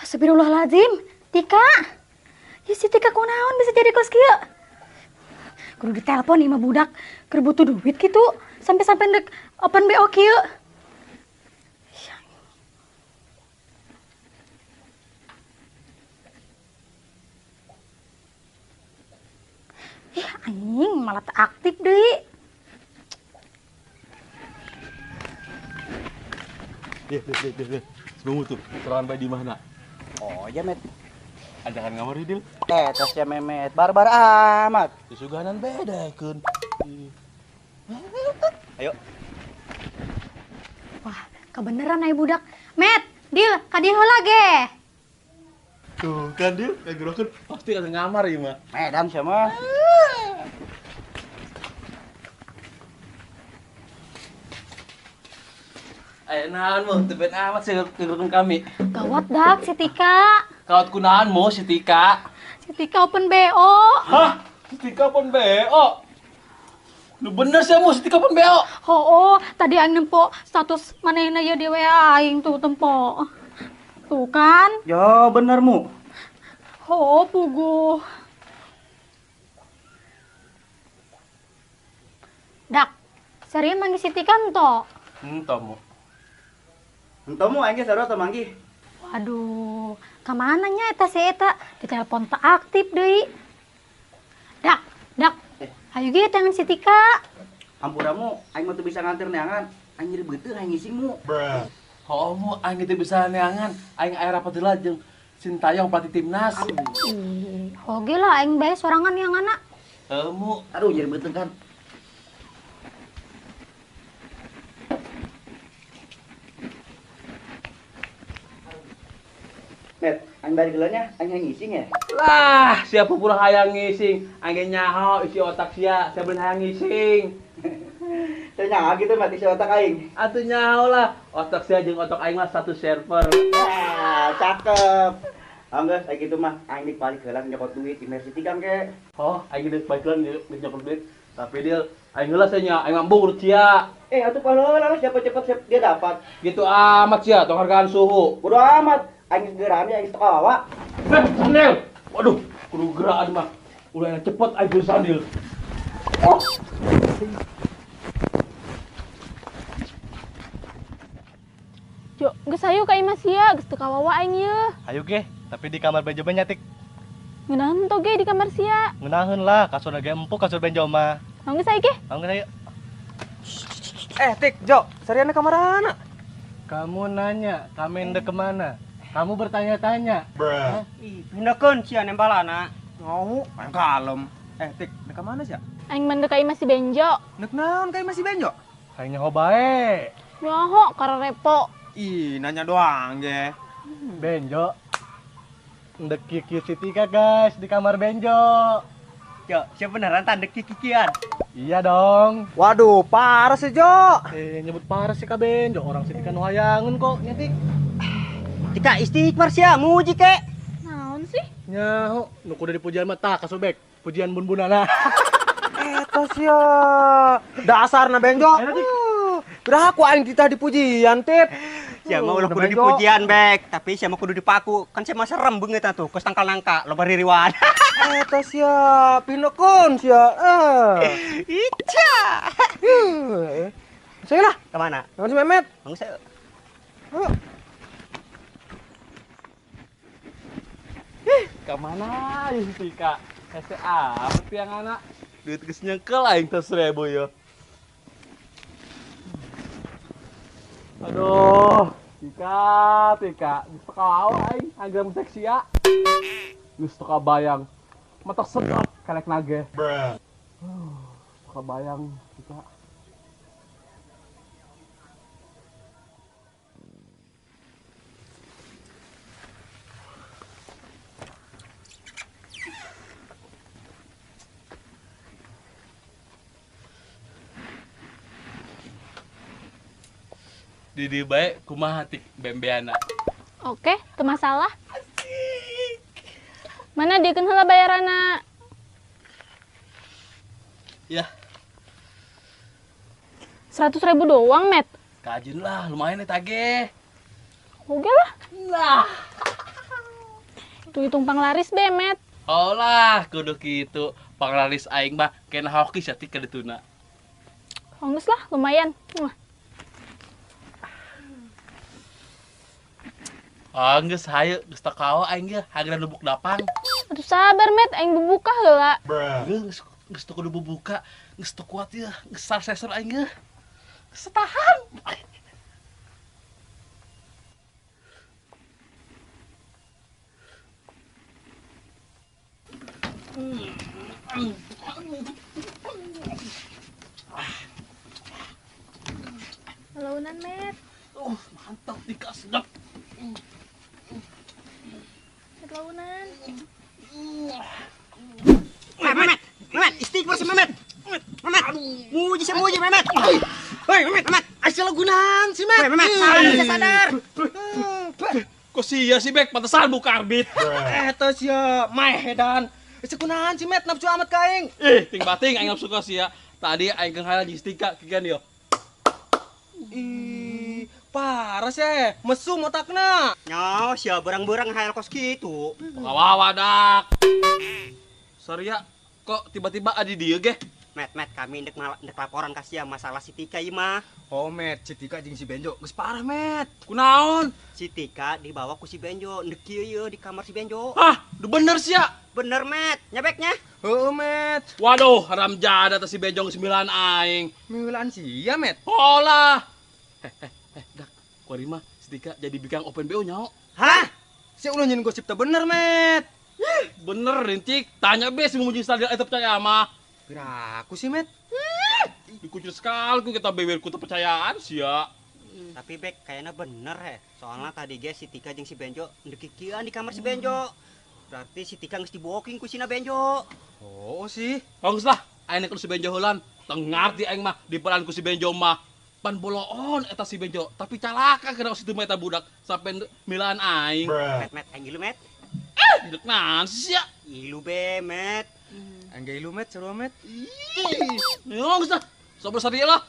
Astagfirullahaladzim, Tika. Ya si Tika kunaon bisa jadi kos kieu? Kudu ditelepon ieu mah budak, keur butuh duit gitu, sampai-sampai ndek open BO kieu. Ih, anjing malah tak aktif deui. Deh. Sebelum tuh, serangan bae di mana? Oh, ya, Met. Ajakan ngamar Dil. Tes ya Memet, barbar amat. Disuganan beda keun. Ayo. Wah, kebeneran ai budak. Met, Dil, ka dieu heula ge. Tuh kan Dil, kagerokeun pasti kata ngamar ieu mah. Medan sia mah. Ayo naon mu, tepet amat sih ngegerokeun kami. Gawat dak si Tika. Gawat kunaon mu si Tika? Si Tika open BO. Hah? Si Tika open BO? Lu bener sih mu si Tika open BO? Oh, tadi aing nempo status manehna ieu di WA aing tuh tempo. Tuh kan? Ya bener mu. Oh, puguh. Dak, serius manggih si Tika ento? Ento mu. Ento mu aing ge sarua teu manggih. Waduh, kamana nya eta si eta? Ditelepon tak aktif deui. Dak, dak. Ayo ge tangan si Tika. Hampura mu, aing mah teu bisa nganter neangan. Aing nyeri beuteung aing ngising mu. Heuh mu, aing teu bisa neangan. Aing aya rapat heula jeung Sintayong pelatih timnas. Ih, oge lah aing bae sorangan yang anak. Heuh mu. Aduh nyeri beuteung kan. Met, aing balik heula nya, aing ngising ya. Lah, siapa pura hayang ngising? Aing nyaho isi otak sia, sia beun hayang ngising. Teu nyaho gitu Met isi otak aing. Atuh nyaho lah, otak sia jeung otak aing mah satu server. Ah, cakep. Anggeus aya kitu mah aing dik balik heula nyokot duit di Mercy Kang ke. Oh, aing dik balik heula nyokot duit. Tapi deal, aing heula sia nya, aing mah urut sia. Eh, atuh paheula lah siapa cepat siap dia dapat. Gitu amat sia, tong hargaan suhu. Bodo amat. Aing geura nya aing teu kawawa. Eh, sandil. Waduh, kudu geraan mah. Ulah yang cepet aing kudu sandil. Oh. Jo, geus hayu ka imah sia, geus teu kawawa aing ieu. Hayu ge, tapi di kamar benjo mah nya tik. Ngeunaheun to ge di kamar sia. Ngeunaheun lah, kasurna ge empuk kasur benjo mah. Geus hayu ge. Geus hayu. Eh, Tik, Jo, seriana kamar anak. Kamu nanya, kami ndek kemana? Kamu bertanya-tanya. Ih, pindahkeun sia nembalana. Ngau, aing kalem. Eh, Tik, ndek ka mana sia? Aing mah ndek ka imah si Benjo. Ndek naon ka imah si Benjo? Aing nyaho bae. Nyaho karerepo. Ih, nanya doang ge. Benjo. Ndek kiki si Tika, guys, di kamar Benjo. Jo, siapa beneran tanda kikian? Iya dong. Waduh, parah sih, Jo. Eh, nyebut parah sih ka Benjo, orang si Tika nu hayangeun kok, nya Tik. Tika istighfar sia, muji ke. Naon sih? Nyaho, nu kudu dipujian mah tah kasubek, pujian bun-bunana. Eta sia. Dasarna Benjo. Udah aku aing ditah dipujian, Tip. Sia mah ulah kudu dipujian, Bek, tapi sia mah kudu dipaku. Kan sia mah serem beungeut atuh, kos tangkal nangka, loba ririwan. Eta sia, pinokeun sia. Ica. Saya lah. Kemana? Ke si Memet. Bang saya. Ayo. Kemana ya si Tika? Hese amat yang anak. Duit geus nyengkel aing teh 1000 ya. Aduh, Tika, Tika, geus teu kawawa aing anggar musek sia. Geus teu kabayang. Matak sedot kelek nage. Teu kabayang Tika. Didi bae kumaha tik bembeana. Oke, teu masalah. Asik. Mana diekeun heula bayaranna? Ya. 100.000 doang, Met. Kajin lah, lumayan eta ge. Oke lah. Nah. Hitung-hitung panglaris be, Met. Oh lah, kudu kitu. Panglaris aing mah kena hoki sia Tika dituna. Geus lah, lumayan. Wah. Oh, geus hayu, geus teu kawa aing ge, hageuna lubuk dapang. Atuh sabar, Met, aing bubuka heula. Geus geus teu kudu bubuka, geus teu kuat ieu, geus sasesor aing ge. Geus tahan. Launan, Met. Mantap Tika, sedap. Launan. Mehmet, Mehmet, istighfar si Mehmet. Mehmet, muji si muji Mehmet. Hei, Mehmet, Mehmet, asal gunaan si Mehmet. Mehmet, sadar, sadar. Kok sia sih Bek, pantesan buka arbit. Eta sia, maeh edan. Sekunaan si Met nafsu amat ka aing. Ih, ting bating aing nafsu ka sia. Tadi aing keur hayang jeung Tika kieu yo. Ih, parah sih, mesum otakna. Nyo, sia berang-berang hayal kos kitu. Kawawa dak. Sorry ya, kok tiba-tiba adi dieu ge? Met, Met, kami ndek laporan ka sia masalah si Tika ieu mah. Oh, Met, si Tika jeung si Benjo geus parah, Met. Kunaon? Si Tika dibawa ku si Benjo, ndek kieu ieu di kamar si Benjo. Hah, du bener sia? Bener, Met. Nyabeknya? Heeh, Met. Waduh, haram jadah teh si Benjo geus milaan aing. Milaan sia, Met. Holah. Dak, kuari mah si Tika jadi bikang open BO nyaho. Hah? Si ulah nyeun gosip teh bener, Met. Bener, rintik. Tanya be si Muji Sandil eta percaya mah. Piraku sih, Met. Dikucil sekali ku kita bewer ku kepercayaan sia. Tapi Bek, kayaknya bener he. Soalnya tadi ge si Tika jeung si Benjo ndek kikieuan di kamar si Benjo. Berarti si Tika geus diboking ku sina Benjo. Oh sih. Oh geus lah, aing ku si Benjo heulan. Teu ngarti aing mah diperan ku si Benjo mah. Pan boloon eta si Benjo, tapi calaka kana situ mah eta budak sampai milaan aing. Met, Met, aing ilu, Met. Dek naon sia? Ilu be, Met. Aing ge ilu, Met, seru, Met. Ih, geus lah. Sabar saria lah.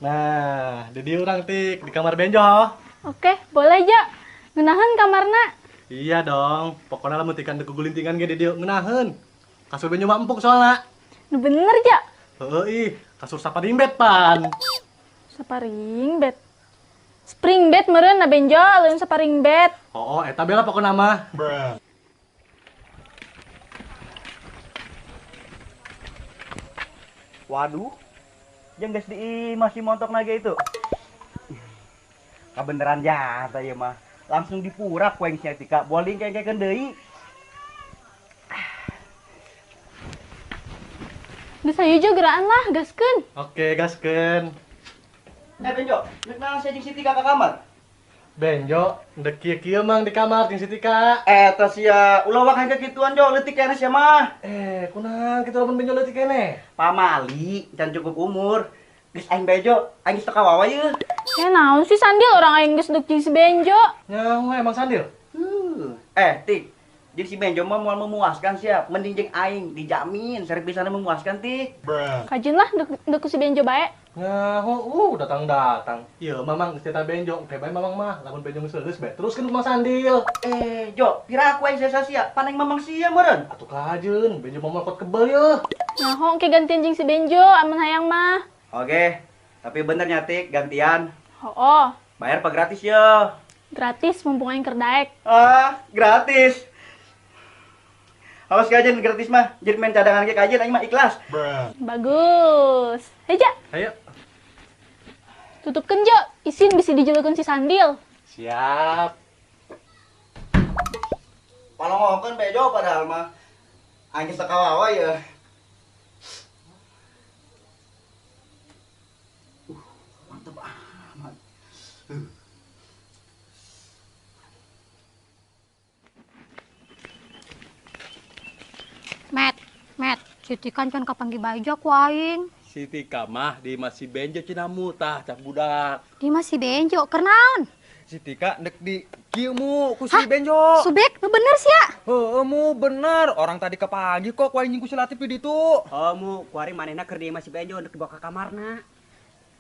Nah, di urang Tik di kamar Benjo. Oke, boleh ja. Ngeunaheun kamarna. Iya dong, pokoknya lamun tikan gugulintingan ge di dieu ngeunaheun. Kasur Benjo mah empuk soalna. Nu bener ja. Heeh ih, kasur saparing bed pan. Saparing bed. Spring bed meureun na Benjo, lain saparing bed. Oh, eta bela pokokna mah. Waduh. Jeung geus di masih montok nage itu. Kabeneran jasa ieu mah. Langsung dipurak ku aing sia Tika, boling kengkekeun deui. Geus hayu jo geraan lah, gaskeun. Oke, gaskeun. Benjo, ndek naon sia jeung si Tika ka kamar? Benjo, ndek kieu-kieu mang di kamar jeung si Tika. Eta sia, ulah wak hayang kituan jo, leutik keneh sia mah. Kunaon kitu lamun Benjo leutik keneh? Pamali, can cukup umur. Geus aing Benjo, aing geus teu kawawa yeuh. Ya naon sih Sandil, orang aing geus deuk jeung si Benjo. Nyaho emang Sandil? Tik, jeung si Benjo mah moal memuaskan sia, mending jeung aing dijamin servisana memuaskan, Tik. Kajeun lah deuk ku si Benjo bae. Nyaho, datang-datang. Ieu mamang geus cerita Benjo, engke bae mamang mah, lamun Benjo geus leuleus bae teruskeun ku Mang Sandil. Jo, pira aku aing sia sia, pan aing mamang sia meureun. Atuh kajeun, Benjo mah moal kot kebel yeuh. Nyaho engke gantian jeung si Benjo amun hayang mah. Oke, tapi bener nya Tik, gantian. Hooh. Bayar apa gratis yo? Gratis mumpung aing keur daek. Ah, gratis. Awas kajen gratis mah, jadi main cadangan ge kajen aing mah ikhlas. Bagus. Heja. Ayo. Tutupkeun jo, isin bisa dijulukeun si Sandil. Siap. Palongokeun Bejo padahal mah. Aing geus teu kawawa ya. Mantep amat. Met, Met, si Tika can kapanggih bae ku aing. Si Tika mah di masih Benjo cinamu tah cak budak. Di masih Benjo keur naon? Si Tika ndek di kieu mu ku si Benjo. Subek Nu bener sia. Heueuh mu bener, orang tadi kepagi kok ku aing ku si Latif di ditu. Oh mu, kuari manehna keur di imah si Benjo ndek dibawa ka kamarna.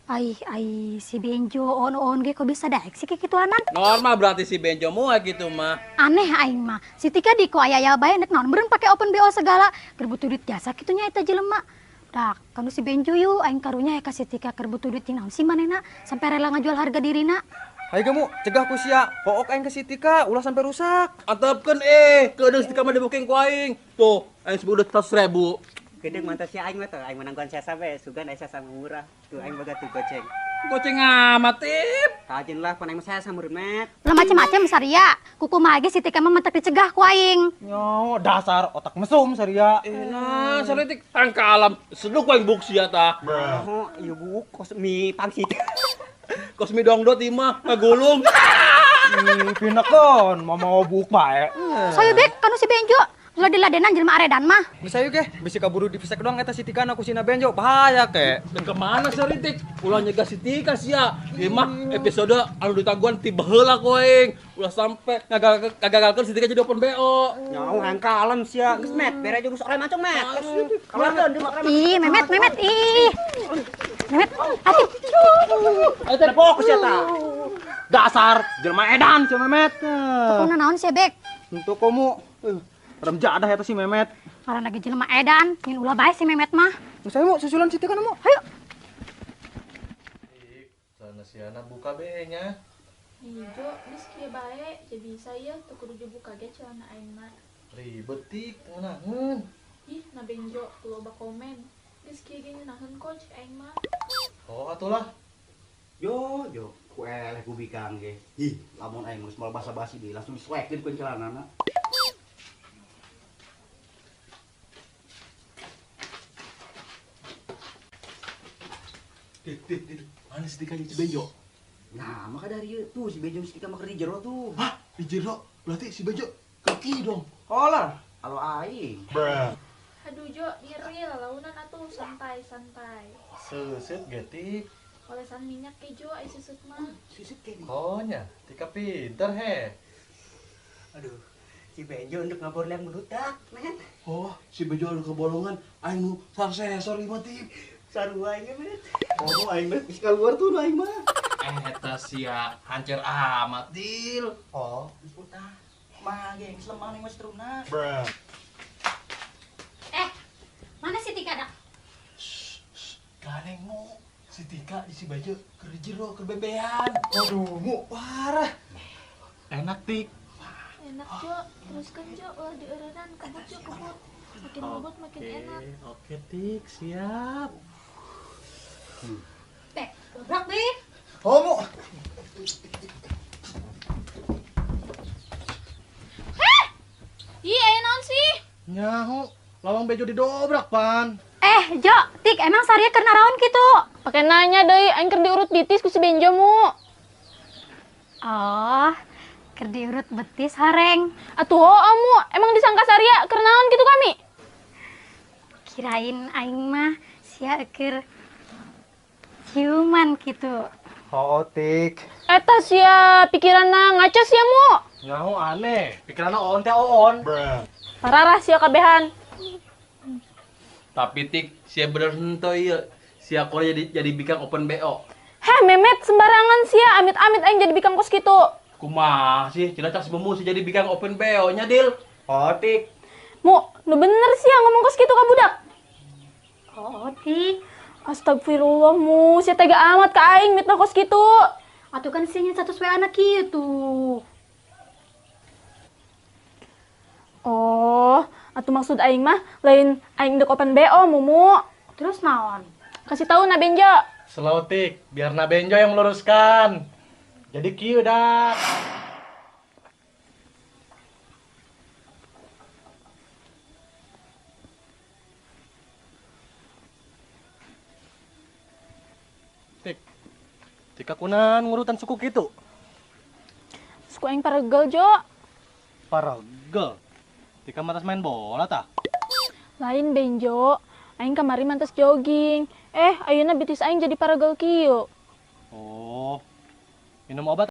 Ai ai si Benjo on-on ge kok bisa daek sih kikituanan. Normal berarti si Benjo mu gitu mah. Aneh aing mah. Si Tika di ko aya-aya bae ndek naon meureun pake open BO segala. Keur butuh duit jasa kitu nya eta jelema. Dak, kanu si Benjo yuk aing karunya ya ka si Tika keur butuh duit naon sih manehna sampai rela ngajual harga dirina. Hayu ge mu, cegah ku sia. Pook aing ke si Tika ulah sampai rusak. Antepkeun keudeung si Tika mah dibuking ku aing. Tuh, aing sebut udah 100.000. Gedeng mantas si aing mah teh, aing menangguan sesa we, sugan aya sesa murah. Tuh aing boga tuh goceng. Goceng amat tip. Tajin lah pan aing mah sesa meureun met. Ulah macem-macem Saria. Kuku mah ge si Tika mah mentek dicegah ku aing. Nyo, dasar otak mesum Saria. Nah, Saria tik tangka alam. Seduk ku aing buk sia tah. Oh, ieu buk kos mie pangsit. Kos mie dongdot ieu mah ngagulung. Ih, pinekeun mau buk bae. Sayu bek kanu si Benjo. Ulah diladenan jelema aredan mah. Geus ayo ge, bisi kaburu dipesek doang eta si Tika na ku sina Benjo, bahaya ke. Dan kemana sih Ritik? Ulah nyegah si Tika sia. Ieu mah episode anu ditangguhan ti baheula ku aing. Ulah sampe ngagagalkeun si Tika jadi open BO. Nyaho hayang kalem sia. Geus met, bere jurus oleh mancung met. Keluarkeun deui mah. Ih, Memet, Memet, ih. Memet, atuh. Eta fokus sia tah. Dasar jelema edan si Memet. Tukuna naon sia Bek? Untuk komo. Remja ada eta si Memet. Karena lagi jelema edan, nyin ulah bae si Memet mah. Geus ayo mu susulan si Tika mu. Hayu. Celana siana buka be nya. Ijo, geus kieu bae, jadi bisa ieu teu kudu dibuka ge celana aing mah. Ribet tik ngeunaheun. Ih, na Benjo loba komen. Geus kieu ge ngeunaheun coach aing mah. Oh atulah. Yo, yo, ku eleh ku bikang ge. Ih, lamun aing geus moal basa-basi deui langsung disuekeun ku celanana. Dik, mana si Tika jeung si Benjo? Nah, maka dari ieu tuh si Benjo si Tika mah keur di jero tuh. Hah? Di jero? Berarti si Benjo kaki dong. Holah, alo aing. Bruh. Aduh Jo, nyeri lalaunan atuh, santai-santai. Seuseut ge Tik. Olesan minyak ke Jo, ai seuseut mah. Seuseut ke. Oh nya, Tika pinter he. Aduh, si Benjo untuk ngabor liang melutak, men. Oh, si Benjo anu kebolongan, aing nu sarsesor ieu mah Tik. Sarua aing met. Oh, aing mah geus keluar tuh aing mah. Eta sia hancer amat, Dil. Oh, geus utah. Mah ge geus lemah ning setrumna. Bruh. Mana si Tika dak? Ganeng mu. Si Tika di si Benjo keur jero keur bebean. Waduh, mu parah. Enak Tik. Enak Jo, teruskan Jo, ulah dieureunnan, kebut Jo, kebut. Makin ngebut makin enak. Oke Tik, siap. Bek, dobrak bek. Oh mu. Heh! Ih, aya naon sih? Nyaho, lawang Benjo didobrak pan. Jo, Tik, emang Saria keur naraon kitu? Pake nanya deui, aing keur diurut betis ku si Benjo mu. Oh, keur diurut betis horeng. Atuh heueuh mu, emang disangka Saria keur naon kitu kami? Kirain aing mah sia keur ciuman kitu. Oh, Tik. Eta sia pikiranna ngaco sia mu. Nyaho aneh, pikiranna oon teh oon. Pararah sia kabehan. Tapi Tik, sia bener henteu ieu. Sia kore jadi bikang open BO. Heh, Memet sembarangan sia, amit-amit aing jadi bikang kos kitu. Kumaha sih, cenah cas bemu sih jadi bikang open BO nya, Dil. Oh, Tik. Mu, nu bener sia ngomong kos kitu ka budak. Oh, Tik. Astagfirullah mu, sia tega amat ka aing mitnah kos kitu. Atuh kan sia nya status WA na kitu. Oh, atuh maksud aing mah lain aing dek open BO mumu. Terus naon? Kasih tahu na Benjo. Slow Tik, biar na Benjo yang meluruskan. Jadi kieu dak. Tik. Tika kunan ngurutan suku kitu. Suku aing paregel, Jo. Paregel. Tika mantas main bola tah? Lain Benjo, aing kamari mantas jogging. Ayeuna betis aing jadi paregel kieu. Oh. Minum obat.